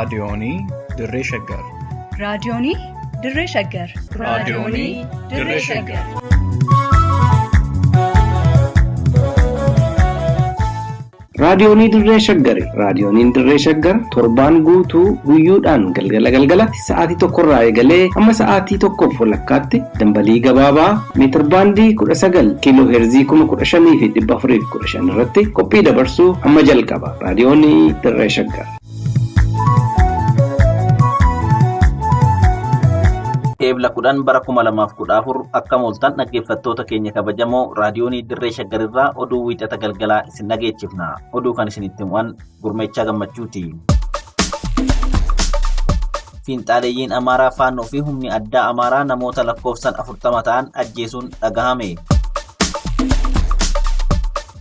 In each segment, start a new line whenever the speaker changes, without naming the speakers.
Raadiyoonii Dirree Shaggar.
Raadiyoonii Dirree Shaggar.
Raadiyoonii Dirree Shaggar.
Raadiyoonii Dirree Shaggari. Raadiyooniin Dirree Shaggar torbaan guutuu guyyoodhaan galgala galgalatti sa'aatii tokkorraa eegalee hamma sa'aatii tokkoof walakkaatti dambalii gabaabaa meetirbaandii 19 kiiloo heerzii 15,415 irratti qophii dabarsuu hamma jalqaba. Raadiyoonii Dirree Shaggar.
Eebla 10 bara 2014 akka mooltan dhaggeeffattoota keenya kabajamoo raadiyoonii Dirree Shaggarirraa oduu wiixata galgalaa isin dhageechifna. Oduu kan isinitti himu'an Gurmeechaa Gammachuuti. Fiinxaaleeyyiin Amaaraa Faannoo fi humni addaa Amaaraa namoota lakkoofsan 40 ta'an ajjeesuun dhagahame.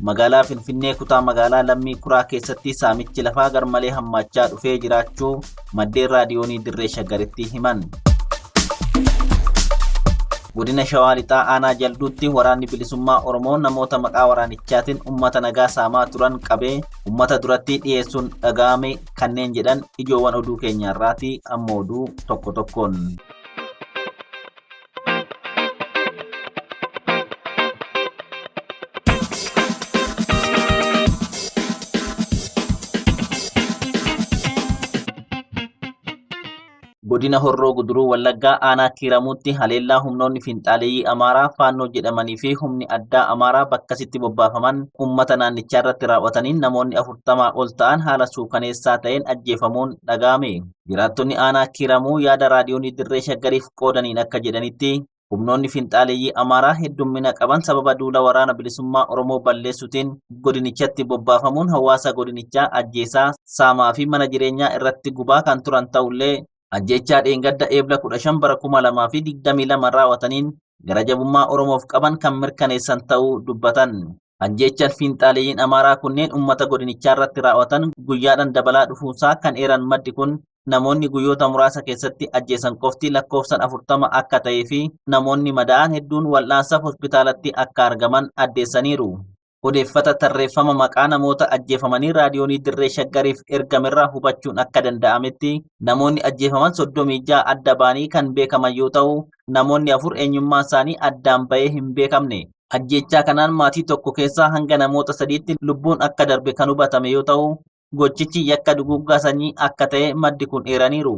Magaalaa Finfinnee kutaa magaalaa Lammii Kuraa keessatti saamichi lafaa garmalee hammaachaa dhufee jiraachuu maddeen raadiyoonii Dirree Shaggaritti himan. Godina Shawaa Lixaa Aanaa Jalduutti waraanni bilisummaa Oromoo namoota maqaa waraanichaatiin uummata nagaa saamaa turan qabee uummata duratti dhiyeessuun dhaga'ame kanneen jedhan ijoowwan oduu keenyaarraati amma oduu tokko tokkoon. Godina Horroo Guduruu Wallaggaa aanaa Kiiramuutti haleellaa humnoonni finxaaleeyyii Amaaraa Faannoo jedhamanii fi humni addaa Amaaraa bakkasitti bobbaafaman uummata naannichaa irratti raawwataniin namoonni 40 ol ta'an haala suukaneessaa ta'een ajjeefamuun dhaga'ame. Jiraattonni aanaa Kiiramuu yaada raadiyoonii Dirree Shaggariif qoodaniin akka jedhanitti humnoonni finxaaleeyyii Amaaraa heddummina qaban sababa duula waraana bilisummaa Oromoo balleessuutiin godinichatti bobbaafamuun hawaasa godinichaa ajjeesaa, saamaa fi mana jireenyaa irratti gubaa kan turan ta'ullee ajjeechaa dheengadda Eebla 15 bara 2022 raawwataniin gara jabummaa Oromoof qaban kan mirkaneessan ta'uu dubbatan. Ajjeechaan fiinxaaleeyyiin Amaaraa kunneen uummata godinichaa irratti raawwatan guyyaadhaan dabalaa dhufuusaa kan eeran maddi kun namoonni guyyoota muraasa keessatti ajjeesan qofti lakkoofsan 40 akka ta'ee fi namoonni madaa'an hedduun wal'aansaaf hospitaalatti akka argaman addeessaniiru. Odeeffata tarreeffama maqaa namoota ajjeefamanii raadiyoonii Dirree Shaggariif ergamerraa hubachuun akka danda'ametti namoonni ajjeefaman 36 adda ba'anii kan beekaman yoo ta'u namoonni 4 eenyummaan isaanii addaan ba'ee hin beekamne. Ajjeechaa kanaan maatii tokko keessaa hanga namoota sadiitti lubbuun akka darbe kan hubatame yoo ta'u, gochichi yakka duguuggaa sanyii akka ta'e maddi kun eeraniiru.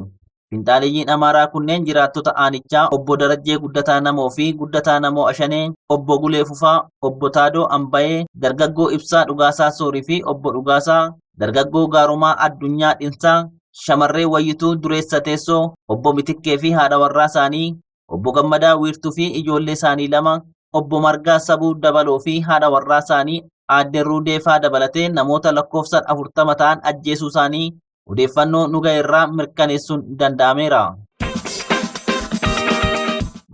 Finxaaleeyyiin Amaaraa kunneen jiraattota aanichaa Obbo Darajjee Guddataa Namoo fi Guddataa Namoo Ashanee, Obbo Gulee Fufaa, Obbo Taadoo Ambayee, Dargaggoo Ibsaa Dhugaasaa Soorii fi Obbo Dhugaasaa, Dargaggoo Gaarumaa Addunyaa Dhinsaa, Shamarree Wayyituu Dureessa Teessoo, Obbo Mitikkee fi haadha warraa isaanii, Obbo Gammadaa Wiirtuu fi ijoollee isaanii 2, Obbo Margaa Sabuu Dabaloo fi haadha warraa isaanii Aadde Ruudee faa dabalatee namoota lakkoofsaan 40 ta'an ajjeesuu isaanii odeeffannoo nu ga'e irraa mirkaneessuun danda'ameera.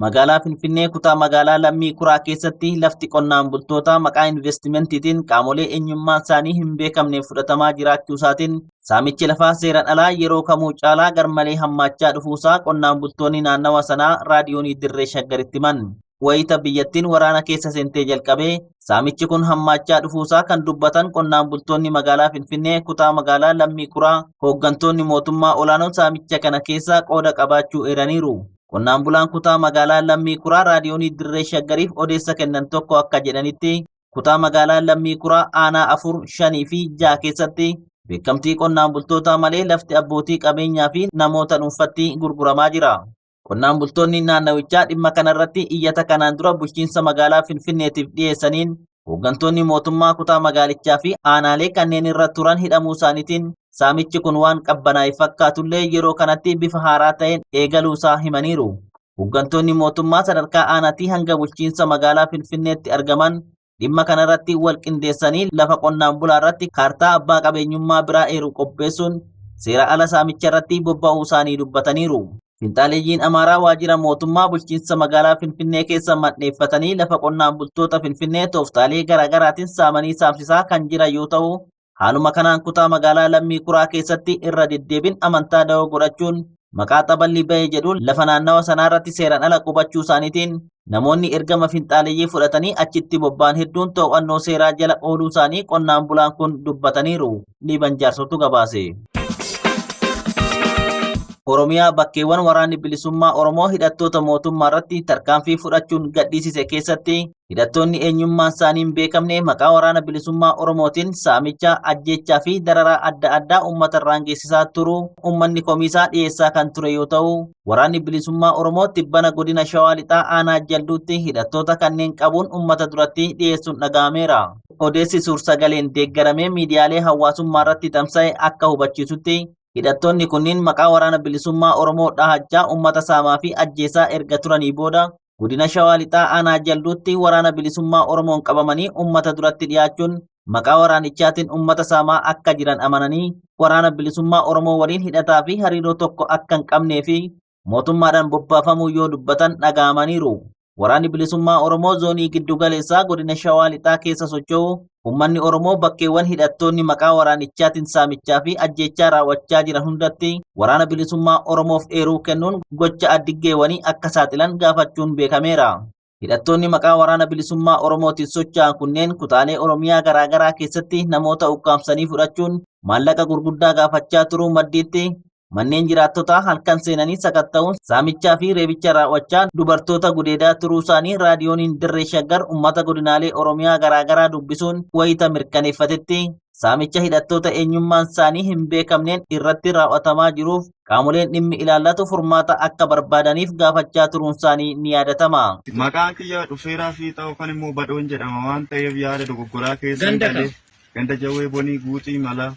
Magaalaa Finfinnee kutaa magaalaa Lammii Kuraa keessatti lafti qonnaan bultootaa maqaa investimentiitiin qaamolee eenyummaan isaanii hin beekamneen fudhatamaa jiraachuu isaatiin Saamichi lafaa seeraan alaa yeroo kamuu caalaa garmalee hammaachaa dhufuusaa qonnaan bultoonni naannawa sanaa raadiyoonii Dirree Shaggaritti himan. Wayita biyyattiin waraana keessa seentee jalqabee saamichi kun hammaachaa dhufuusaa kan dubbatan qonnaan bultoonni magaalaa Finfinnee kutaa magaalaa Lammii Kuraa hooggantoonni mootummaa olaanoon saamicha kana keessaa qooda qabaachuu eeraniiru. Qonnaan bulaan kutaa magaalaa Lammii Kuraa raadiyoonii Dirree Shaggariif odeessa kennan tokko akka jedhanitti Kutaa magaalaa Lammii Kuraa aanaa 4, 5 fi 6 keessatti beekamtii qonnaan bultootaa malee lafti abbootii qabeenyaa fi namoota dhuunfatti gurguramaa jira. Qonnaan bultoonni naannawichaa dhimma kanarratti iyyata kanaan dura bulchiinsa magaalaa Finfinneetiif dhiyeessaniin hooggantoonni mootummaa kutaa magaalichaa fi aanaalee kanneen irra turan hidhamuu isaaniitiin saamichi kun waan qabbanaa'e fakkaatullee yeroo kanatti bifa haaraa ta'een eegaluusaa himaniiru. Hooggantoonni mootummaa sadarkaa aanaatii hanga bulchiinsa magaalaa Finfinneetti argaman dhimma kanarratti wal qindeessanii lafa qonnaan bulaa irratti kaartaa abbaa qabeenyummaa biraa eeru qopheessuun seera ala saamicha irratti bobba'uu isaanii dubbataniiru. Finxaaleeyyiin Amaaraa waajjira mootummaa bulchiinsa magaalaa Finfinnee keessa mandheeffatanii lafa qonnaan bultoota Finfinnee tooftaalee garaagaraatiin saamanii saamsisaa kan jiran yoo ta'u, Haaluma kanaan kutaa magaalaa Lammii Kuraa keessatti irra deddeebiin amantaa dawoo godhachuun maqaa xaballi ba'e jedhuun lafa naannawa sanaarratti seeraan ala qubachuu isaaniitiin namoonni ergama finxaaleyyii fudhatanii achitti bobba'an hedduun to'annoo seeraa jala ooluu isaanii qonnaan bulaan kun dubbataniiru. Liiban Jaarsotu gabaase. Oromiyaa bakkeewwan waraanni bilisummaa Oromoo hidhattoota mootummaa irratti tarkaanfii fudhachuun gadhiisise keessatti hidhattoonni eenyummaan isaanii hin beekamne maqaa waraana bilisummaa Oromootiin saamicha, ajjeechaa fi dararaa adda addaa uummata irraan geessisaa turu uummanni komiisaa dhiyeessaa kan ture yoo ta'u, waraanni bilisummaa Oromoo tibbana godina Shawaa Lixaa aanaa Jalduutti hidhattoota kanneen qabuun uummata duratti dhiyeessuun dhaga'ameera. Odeessi suur-sagaleen deeggaramee miidiyaalee hawaasummaa irratti tamsa'e akka hubachiisutti hidhattoonni kunniin maqaa waraana bilisummaa Oromoo dhahachaa uummata saamaa fi ajjeesaa erga turanii booda godina Shawaa Lixaa aanaa Jalduutti waraana bilisummaa Oromoon qabamanii uummata duratti dhiyaachuun maqaa waraanichaatiin uummata saamaa akka jiran amananii waraana bilisummaa Oromoo waliin hidhataa fi hariiroo tokko akka hin qabnee fi mootummaadhaan bobbaafamuu yoo dubbatan dhaga'amaniiru. Waraanni bilisummaa Oromoo zoonii giddu galeessaa godina Shawaa Lixaa keessa socho'u uummanni Oromoo bakkeewwan hidhattoonni maqaa waraanichaatiin saamichaa fi ajjeechaa raawwachaa jiran hundatti waraana bilisummaa Oromoof eeruu kennuun gocha addiggeewwanii akka saaxilan gaafachuun beekameera. Hidhattoonni maqaa waraana bilisummaa Oromootiin socho'an kunneen kutaalee Oromiyaa garaagaraa keessatti namoota ukkaamsanii fudhachuun maallaqa gurguddaa gaafachaa turuu maddiitti manneen jiraattotaa halkan seenanii sakatta'uun saamichaa fi reebicha raawwachaa dubartoota gudeedaa turuu isaanii raadiyooniin Dirree Shaggar uummata godinaalee Oromiyaa garaagaraa dubbisuun wayita mirkaneeffatetti saamicha hidhattoota eenyummaan isaanii hin beekamneen irratti raawwatamaa jiruuf qaamoleen dhimmi ilaallatu furmaata akka barbaadaniif gaafachaa turuun isaanii ni yaadatama.
Maqaan kiyya Dhufeeraa Fiixaa yookaan immoo Badhoon jedhama waan ta'eef yaada dogoggoraa keessa
Ganda kam?
galee ganda Jawwee Bonii Guuxii Malaa.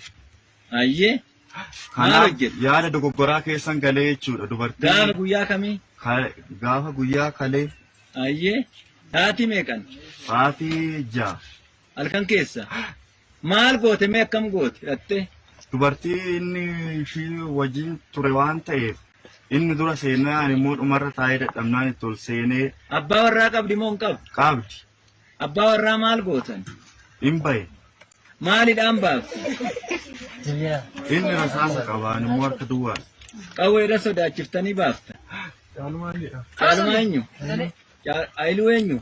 Ayyee. Maal
Kanaaf
hojjette?
yaada dogoggoraa keessan galee jechuudha
Gaafa
dubartiin
guyyaa kamii?
gaafa guyyaa kalee
Ayyee. Sa'aatii meeqan?
sa'aatii 6
Halkan keessa. Maal goote mee akkam goote dhattee?
Dubartii inni ishii wajjin ture waan ta'eef inni dura seenaa ani immoo dhumarra taa'ee dadhabnaan itti ol seenee
Abbaa warraa qabdi moo hin qabdu?
Qabdi.
Abbaa warraa maal gootan?
Hin bahe.
Maalidhaan baafte?
Inni rasaasa qaba ani immoo harka duwwaadha.
Qawweedha sodaachiftanii baafta. Caalmaa eenyu? Ayiluu eenyu?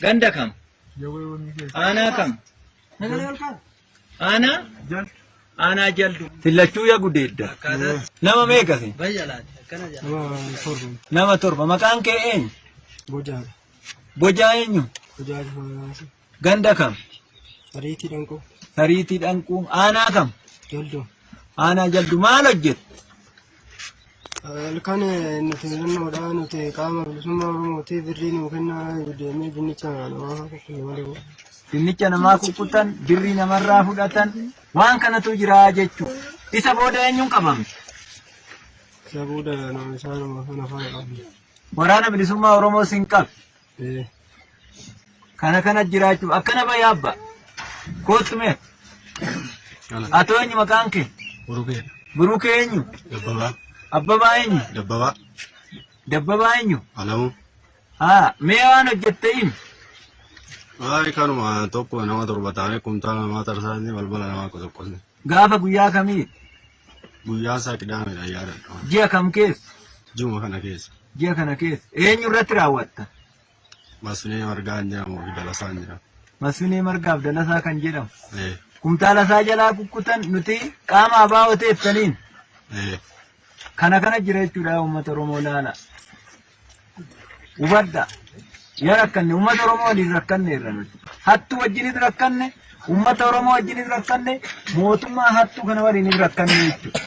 Ganda kam? Aanaa kam? Aanaa? Aanaa Jaldu. Sillachuu ya gudeedda. Nama meeqa sin? Nama torba. Maqaan kee eenyu?
Bojaadha.
Bojaa eenyu?
Bojaa Jifaanaasi.
Ganda kam?
Sariitii Dhanquu.
Sariitii Dhanquu. Aanaa kam?
Jaldu.
Aanaa Jaldu. Maal hojjette?
Halkan nuti filannoodha nuti qaama bilisummaa Oromootii birrii nuu kennaa deemee dinnicha namaa kukkunne malee.
Dinnicha namaa kukkutan, birrii namarraa fudhatan, waan kanatu jira jechuudha. Isa booda eenyuun qabamte?
Isa booda nama isaanuma kana faana qabne.
Waraana bilisummaa Oromoo sin qabe.
Ee.
Kana kana jiraachuuf akkana bahi abba. Kootu mee. Atoo eenyu maqaan kee?
Burukee.
Burukee eenyu?
Dabbabaa.
Abbabaa eenyu?
Dabbabaa.
Dabbabaa eenyu?
Alamuu.
Haa mee waan hojjette himi.
Waa'ee kanuma tokko nama torba taanee kumtaala namaa tarsaasne balbala namaa qosoqqosne.
Gaafa guyyaa kamii?
Guyyaan isaa qidaameedha yaadadhu.
Ji'a kam keessa?
Ji'uma kana keessa.
Ji'a kana keessa. Eenyu irratti raawwatta?
Masfinee Margaa hin jedhamu fi Dalasaa hin jedhamu.
Masfinee Margaaf Dalasaa kan jedhamu.
Ee.
Kumtaala isaa jalaa kukkutan nuti qaama abaa'oo teessaniin.
Ee.
Kana kana jira jechuudha uummata Oromoo laala. Hubadha. Yaa rakkanne uummata Oromoo waliin rakkanne irra nuti. Hattuu wajjinis rakkanne, uummata Oromoo wajjinis rakkanne, mootummaa hattuu kana waliinis rakkanne jechuudha.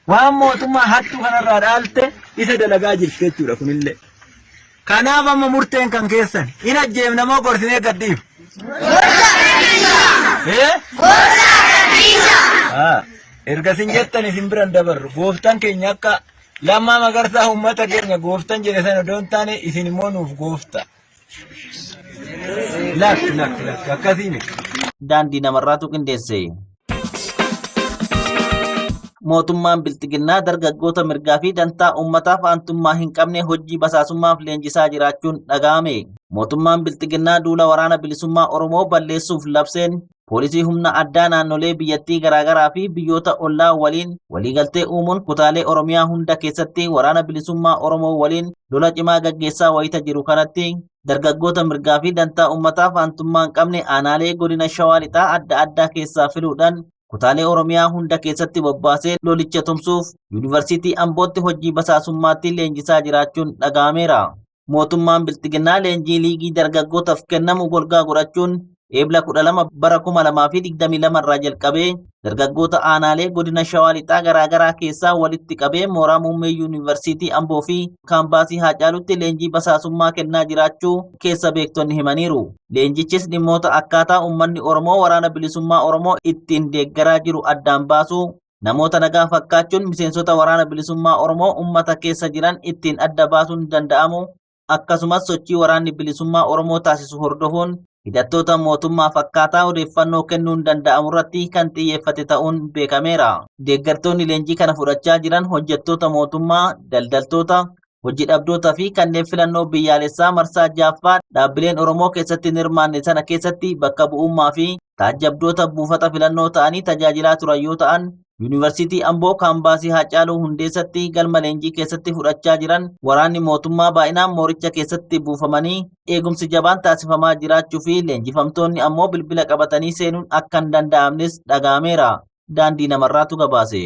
Waan mootummaa hattuu kanarraa dhaalte isa dalagaa jirti jechuudha kunillee. Kanaaf amma murteen kan keessan in ajjeefna moo gorsinee gad dhiifna? Ee? Haa. Erga isin jettan isin biran dabarru. Gooftaan keenya akka Lammaa Magarsaa uummata keenya gooftan jedhe sana odoo hin taane isin immoo nuuf goofta. Lakki lakki lakki akkasii miti.
Daandii namarraatu qindeesse. Mootummaan Bilxiginnaa dargaggoota mirgaa fi dantaa uummataaf aantummaa hin qabne hojii basaasummaaf leenjisaa jiraachuun dhaga'ame. Mootummaan Bilxiginnaa duula waraana bilisummaa Oromoo balleessuuf labseen poolisii humna addaa naannolee biyyattii garaagaraa fi biyyoota ollaa waliin waliigaltee uumuun kutaalee Oromiyaa hunda keessatti waraana bilisummaa Oromoo waliin lola cimaa gaggeessaa wayita jiru kanatti dargaggoota mirgaa fi dantaa uummataaf aantummaa hin qabne aanaalee godina Shawaa Lixaa adda addaa keessaa filuudhaan kutaalee Oromiyaa hunda keessatti bobbaasee lolicha tumsuuf Yuunivarsiitii Ambootti hojii basaasummaatti leenjisaa jiraachuun dhaga'ameera. Mootummaan Bilxiginnaa leenjii liigii dargaggootaaf kennamu golgaa godhachuun Eebla 12 bara 2022 irraa jalqabee dargaggoota aanaalee godina Shawaa Lixaa garaagaraa keessaa walitti qabee mooraa muummee Yuunivarsiitii Amboo fi kaampaasii Haacaalutti leenjii basaasummaa kennaa jiraachuu keessa beektonni himaniiru. Leenjichis dhimmoota akkaataa uummanni Oromoo waraana bilisummaa Oromoo ittiin deeggaraa jiru addaan baasuu, namoota nagaa fakkaachuun miseensota waraana bilisummaa Oromoo uummata keessa jiran ittiin adda baasuun danda'amu, akkasumas sochii waraanni bilisummaa Oromoo taasisu hordofuun hidhattoota mootummaa fakkaataa odeeffannoo kennuun danda'amu irratti kan xiyyeeffate ta'uun beekameera. Deeggartoonni leenjii kana fudhachaa jiran hojjettoota mootummaa, daldaltoota, hojii dhabdootaa fi kanneen filannoo biyyaalessaa marsaa jaaffaa dhaabbileen Oromoo keessatti hin hirmaanne sana keessatti bakka bu'ummaa fi taajjabdoota buufata filannoo ta'anii tajaajilaa turan yoo ta'an, Yuunivarsiitii Amboo kaampaasii Haacaaluu Hundeessatti galma leenjii keessatti fudhachaa jiran waraanni mootummaa baay'inaan mooricha keessatti buufamanii eegumsi jabaan taasifamaa jiraachuu fi leenjifamtoonni ammoo bilbila qabatanii seenuun akka hin danda'amnes dhaga'ameera. Daandii namarraatu gabaase.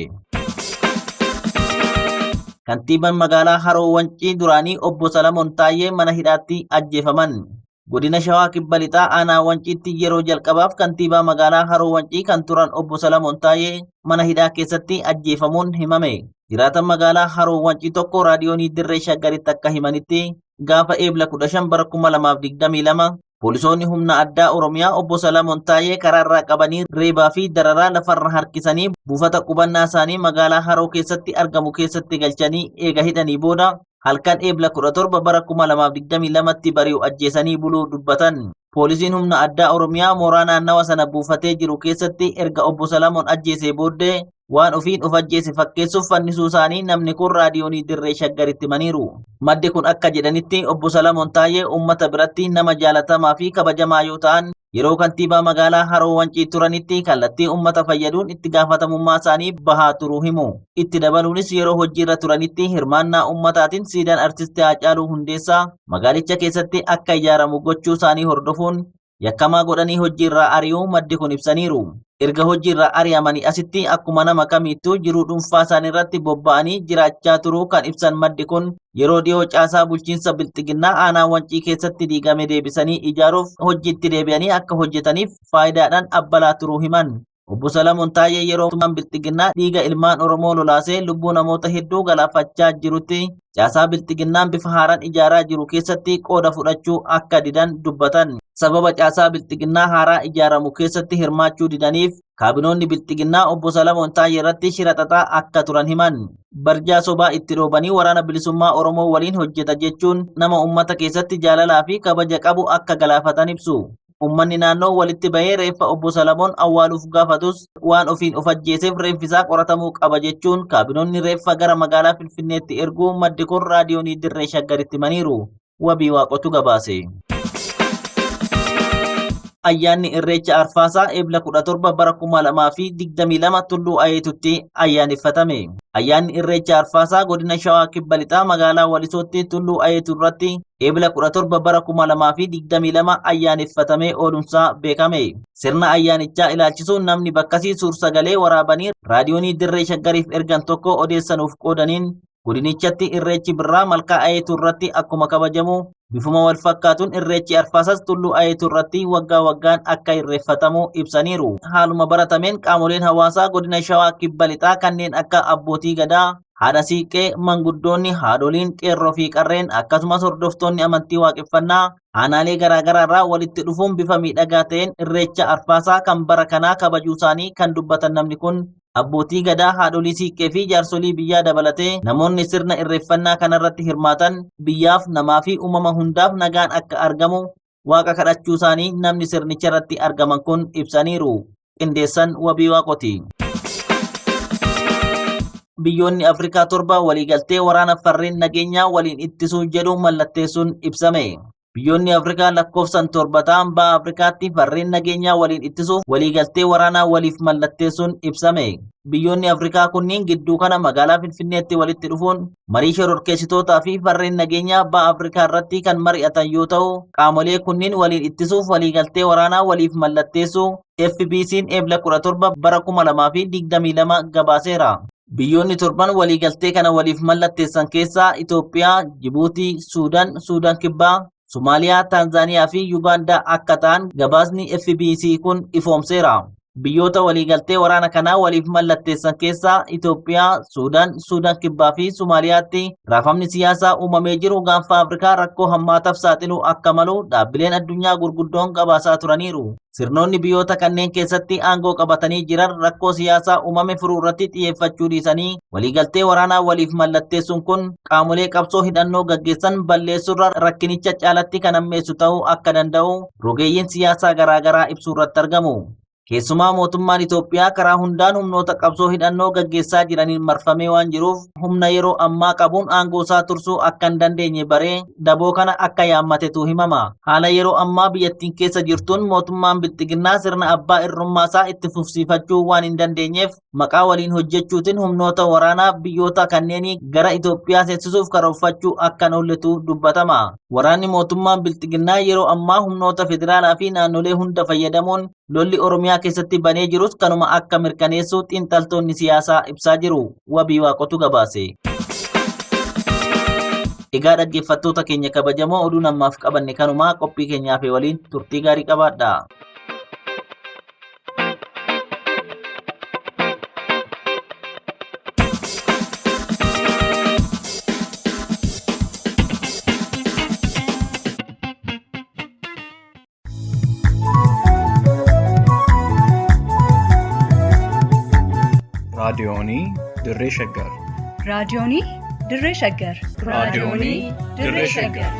Kantiibaan magaalaa Haroo Wancii duraanii obbo Salamoon Taayyee mana hidhaatti ajjeefaman. Godina Shawaa Kibba Lixaa Aanaa Wanciitti yeroo jalqabaaf kantiibaa magaalaa Haroo Wancii kan turan obbo Salamoon Taayyee mana hidhaa keessatti ajjeefamuun himame. Jiraatan magaalaa Haroo Wancii tokko raadiyoonii Dirree Shaggaritti akka himanitti gaafa Eebla 15 bara 2022 poolisoonni humna addaa Oromiyaa obbo Salamoon Taayyee karaarraa qabanii reebaa fi dararaa lafarra harkisanii buufata qubannaa isaanii magaalaa Haroo keessatti argamu keessatti galchanii eega hidhanii booda halkan Eebla 17 bara 2022tti bari'u ajjeesanii buluu dubbatan. Poolisiin humna addaa Oromiyaa mooraa naannawa sana buufatee jiru keessatti erga obbo Salamoon ajjeesee booddee waan ofiin of ajjeese fakkeessuuf fannisuu isaanii namni kun raadiyoonii Dirree Shaggaritti himaniiru. Maddi kun akka jedhanitti obbo Salamoon Taayyee uummata biratti nama jaalatamaa fi kabajamaa yoo ta'an yeroo kantiibaa magaalaa Haroo Wancii turanitti kallattii uummata fayyaduun itti gaafatamummaa isaanii bahaa turuu himu. Itti dabaluunis yeroo hojiirra turanitti hirmaannaa uummataatiin siidaan artisti Haacaaluu Hundeessaa magaalicha keessatti akka ijaaramu gochuu isaanii hordofuun yakkamaa godhanii hojiirraa ari'uu maddi kun ibsaniiru. Erga hojiirraa ari'amanii asitti akkuma nama kamiittuu jiruu dhuunfaa isaanii irratti bobba'anii jiraachaa turuu kan ibsan maddi kun yeroo dhiyoo caasaa bulchiinsa Bilxiginnaa aanaa Wancii keessatti diigame deebisanii ijaaruuf hojiitti deebi'anii akka hojjetaniif faayidaadhaan abbalaa turuu himan. Obbo Salamoon Taayyee yeroo mootummaan Bilxiginnaa dhiiga ilmaan Oromoo lolaasee lubbuu namoota hedduu galaafachaa jirutti caasaa Bilxiginnaan bifa haaraan ijaaraa jiru keessatti qooda fudhachuu akka didan dubbatan. Sababa caasaa Bilxiginnaa haaraa ijaaramu keessatti hirmaachuu didaniif kaabinoonni Bilxiginnaa obbo Salamoon Taayyee irratti shira xaxaa akka turan himan. Barjaa sobaa itti dhoobanii waraana bilisummaa Oromoo waliin hojjeta jechuun nama uummata keessatti jaalalaa fi kabaja qabu akka galaafatan ibsu. Uummanni naannoo walitti bahee reeffa obbo Salamoon awwaaluuf gaafatus waan ofiin of ajjeeseef reeffisaa qoratamuu qaba jechuun kaabinoonni reeffa gara magaalaa Finfinneetti erguu maddi kun raadiyoonii Dirree Shaggaritti himaniiru. Wabii Waaqotu gabaase. Ayyaanni Irreecha Arfaasaa Eebla 17 bara 2022 Tulluu Ayeetutti ayyaaneffatame. Ayyaanni Irreecha Arfaasaa godina Shawaa Kibba Lixaa magaalaa Walisootti Tulluu Ayeetu irratti Eebla 17 bara 2022 ayyaaneffatamee oolunsaa beekame. Sirna ayyaanichaa ilaalchisuun namni bakkasii suursagalee waraabanii raadiyoonii Dirree Shaggariif ergan tokko odeessanuuf qoodaniin godinichatti Irreechi Birraa Malkaa Ayeetuu irratti akkuma kabajamu bifuma wal fakkaatuun Irreechi Arfaasas Tulluu Ayeetuu irratti waggaa waggaan akka irreeffatamu ibsaniiru. Haaluma baratameen qaamoleen hawaasaa godina Shawaa Kibba Lixaa kanneen akka abbootii gadaa, haadha siiqqee, manguddoonni, haadholiin, qeerroo fi qarreen akkasumas hordoftoonni amantii waaqeffannaa aanaalee garaagaraa irraa walitti dhufuun bifa miidhagaa ta'een Irreecha Arfaasaa kan bara kanaa kabajuu isaanii kan dubbatan namni kun abbootii gadaa, haadholii siiqqee fi jaarsolii biyyaa dabalatee namoonni sirna irreeffannaa kanarratti hirmaatan biyyaaf, namaa fi uumama hundaaf nagaan akka argamu waaqa kadhachuu isaanii namni sirnicha irratti argaman kun ibsaniiru. Qindeessan Wabii Waaqoti. Biyyoonni Afrikaa torba waliigaltee waraana farreen nageenyaa waliin ittisuu jedhu mallatteessuun ibsame. Biyyoonni Afrikaa lakkoofsan torba ta'an baha Afrikaatti farreen nageenyaa waliin ittisuuf waliigaltee waraanaa waliif mallatteessuun ibsame. Biyyoonni Afrikaa kunniin gidduu kana magaalaa Finfinneetti walitti dhufuun marii shororkeessitootaa fi farreen nageenyaa baha Afrikaa irratti kan mari'atan yoo ta'u, qaamolee kunniin waliin ittisuuf waliigaltee waraanaa waliif mallatteessuu FBC'n Eebla 17 bara 2022 gabaaseera. Biyyoonni torban waliigaltee kana waliif mallatteessan keessaa Itoophiyaa, Jibuutii, Suudaan, Suudaan Kibbaa, Somaaliyaa, Taanzaaniyaa fi Yugaandaa akka ta'an gabaasni FBC kun ifoomseera. Biyyoota waliigaltee waraana kanaa waliif mallatteessan keessaa Itoophiyaa, Suudaan, Suudaan Kibbaa fi Somaaliyaatti raafamni siyaasaa uumamee jiru gaanfa Afrikaa rakkoo hammaataaf saaxiluu akka malu dhaabbileen addunyaa gurguddoon gabaasaa turaniiru. Sirnoonni biyyoota kanneen keessatti aangoo qabatanii jiran rakkoo siyaasaa uumame furuu irratti xiyyeeffachuu dhiisanii waliigaltee waraanaa waliif mallatteessuun kun qaamolee qabsoo hidhannoo gaggeessan balleessuurra rakkinicha caalatti kan hammeessu ta'uu akka danda'u rogeeyyiin siyaasaa garaagaraa ibsuu irratti argamu. Keessumaa mootummaan Itoophiyaa karaa hundaan humnoota qabsoo hidhannoo gaggeessaa jiraniin marfamee waan jiruuf humna yeroo ammaa qabuun aangoo isaa tursuu akka hin dandeenye baree daboo kana akka yaammatetu himama. Haala yeroo ammaa biyyattiin keessa jirtuun mootummaan bilxiginnaa sirna abbaa irrummaa isaa itti fufsiifachuu waan hin dandeenyeef maqaa waliin hojjechuutiin humnoota waraanaa biyyoota kanneenii gara Itoophiyaa seensisuuf karoorfachuu akka hin oolletu dubbatama. Waraanni mootummaan bilxiginnaa yeroo ammaa humnoota federaalaa fi naannolee hunda fayyadamuun lolli Oromiyaa keessatti banee jirus kanuma akka mirkaneessu xiinxaltoonni siyaasaa ibsaa jiru. Wabii Waaqotu gabaase. Egaa dhaggeeffattoota keenya kabajamoo oduun ammaaf qabanne kanuma qophii keenyaaf waliin turtii gaarii qabaadha.
Raadiyoonii Dirree Shaggar.
Raadiyoonii Dirree Shaggar.
Raadiyoonii Dirree Shaggar.